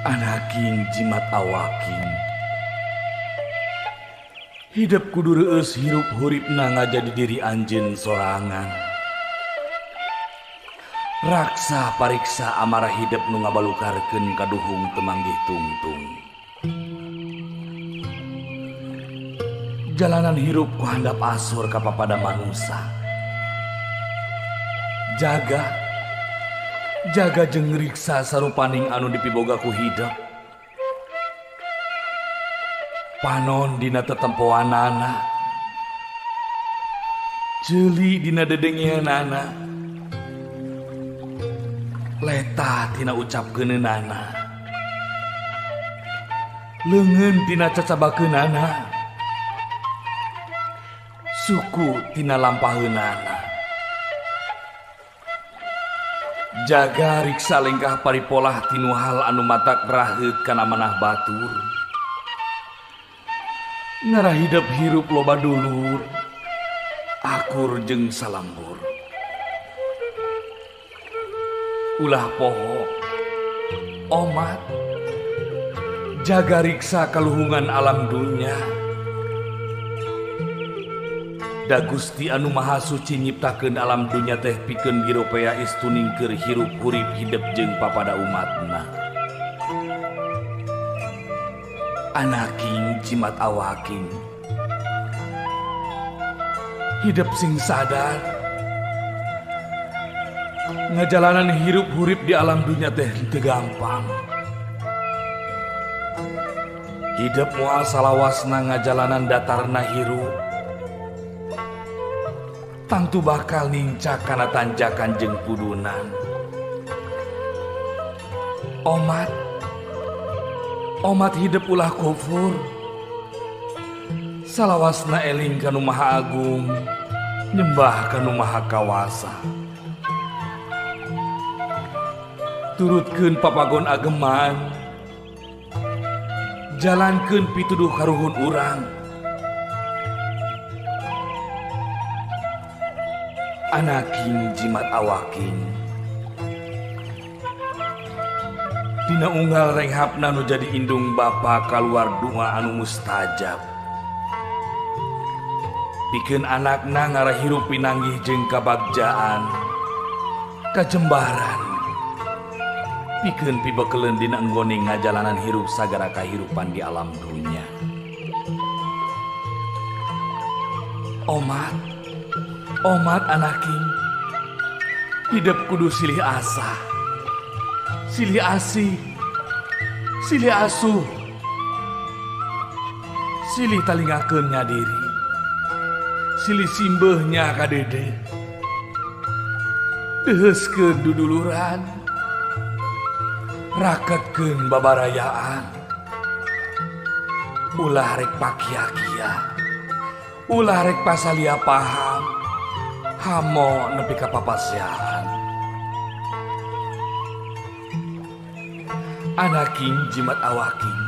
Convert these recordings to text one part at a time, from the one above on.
Anaking jimat awaking. Hidup kudu reueus hirup huripna ngajadi diri anjeun sorangan. Raksa pariksa amarah hidup nu ngabalukarkeun kaduhung teu manggih tungtung. Jalanan hirup ku handap asur ka papada manusa. Jaga jeung riksa sarupaning anu dipiboga ku hidup. Panon dina tetempoanana, ceuli dina dedengeanana, letah tina ucapkeunana, leungeun tina cacabakeunana, suku tina lampaheunana. Jaga riksa lengkah paripolah tinu hal anu matak raheut kana manah batur. Ngarah hidup hirup loba dulur, akur jeung salambur. Ulah poho, omat, jaga riksa kaluhungan alam dunya. Da Gusti anu Maha Suci nyiptakeun alam dunya teh pikeun giropea istuning keur hirup hurip hidep jeung papada umatna. Anaking jimat awaking, hidup sing sadar, ngajalanan hirup hurip di alam dunya teh teu gampang. Hidup moal salawasna ngajalanan datarna hirup, tangtu bakal nincak kana tanjakan jeung pudunan. Omat hidup ulah kufur, salawasna eling kanu Maha Agung, nyembah kanu Maha Kawasa. Turutkeun papagon ageman, jalankeun pituduh karuhun urang. Anaking jimat awaking, dina unggal renghapna nu jadi indung bapa kaluar doa anu mustajab. Pikeun anakna ngarah hirup pinanggih jeung kabagjaan, kajembaran. Pikeun pibekeleun dina enggone ngajalanan hirup sagara kahirupan di alam dunya. Omat anaking, hidup kudu silih asah, silih asih, silih asuh, silih talingakeun nya diri, silih simbeuhnya ka dede, deuheuskeun duduluran, raketkeun babarayaan. Ulah rek pakia-kia, ulah rek pasalia paham, hamo nepi ka papasiaan. Anaking jimat awaking,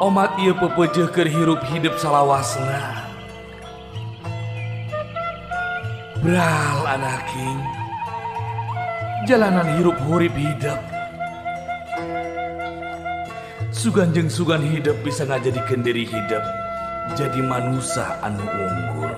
omat ieu pepeujeuh keur hirup hidup salawasna. Bral anaking, jalanan hirup hurip hidup. Sugan jeung sugan hidup bisa ngajadikeun diri hidup jadi manusia anu unggul.